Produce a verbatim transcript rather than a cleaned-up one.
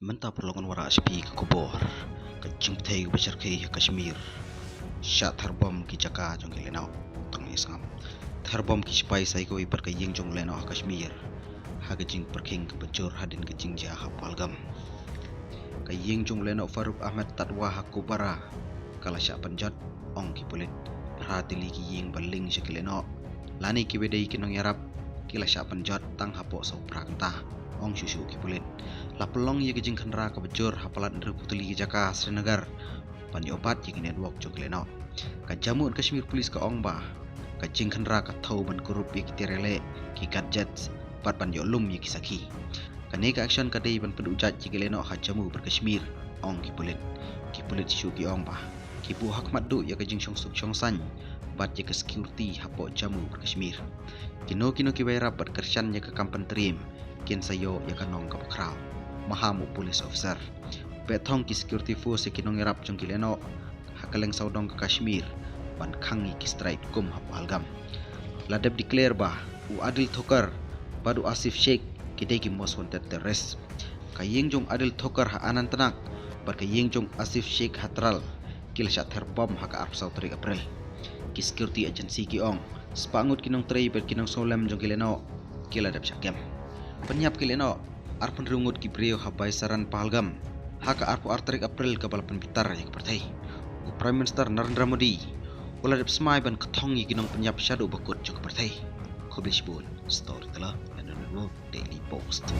Mynta paralok ngan wanrah sha phi ka khubor ka jingpyrthei kaba shyrkhei ha Kashmir. Shah ther bom ki jaka jong ki lehnoh. Tang ïa sngap. Ther bom ki sipai sa kawei pat ka ïing jong lehnoh ha Kashmir ha ka jingpyrkhing kaba jur hadien ka jingjia ha Pahalgam. Ka ïing jong lehnoh Farooq Ahmed Tatwa ha Kupwara ka la shah pynjot, ong ki pulit. Phra tylli ki ïing ba ling sha ki lehnoh lane kiba dei ki nongïarap ki la shah pynjot tang hapoh saw phra kynta, ong shuh shuh ki pulit. La pynlong ïa ka jingkhynra kaba jur ha palat hynriewphew tylli ki jaka Srinagar ban ïoh bat ïa ki network jong ki lehnoh. Ka Jammu and Kashmir Police ka ong ba ka jingkhynra ka thew ban kurup ïa ki tiar ïaleh, ki gadgets bad ban ïoh lum ïa ki sakhi. Kane ka action ka dei ban pynduh jait ïa ki lehnoh ha Jammu bad Kashmir, ong ki pulit. Ki pulit shuh ki ong ba ki buh ha khmat duh ïa ka jingshongsuk shongsaiñ bad ïa ka security hapoh Jammu bad Kashmir. Kino kino kiba ïarap bad kyrshan ïa ka kam pyntriem kin sa ïoh ïa ka nong kaba khraw. Maham u police officer. Peit thong ki security force ïa ki nongïarap jong ki lehnoh ha kylleng sawdong ka Kashmir ban khang ïa ki strike kum ha Pahalgam. La dep declare ba u Adil Thokar bad u Asif Sheikh ki dei ki most wanted terrorist. Ka ïing jong Adil Thokar ha Anantnag bad ka ïing jong Asif Sheikh ha Tral ki la shah ther bom ha ka arphew saw tarik April. Ki security agency ki ong spah ngut ki nongtrei bad ki nongsngewlem jong ki lehnoh ki la dep shah kem. Pynïap ki lehnoh arphew hynriew ngut ki briew ha Baisaran Pahalgam ha ka arphew ar tarik April kaba la pynbitar ïa ka pyrthei. U Prime Minister Narendra Modi u la dep smai ban kthong ïa ki nongpynïap shaduh ba kut jong ka pyrthei. Khublei shibun. Storyteller Entertainment Network, Daily Post.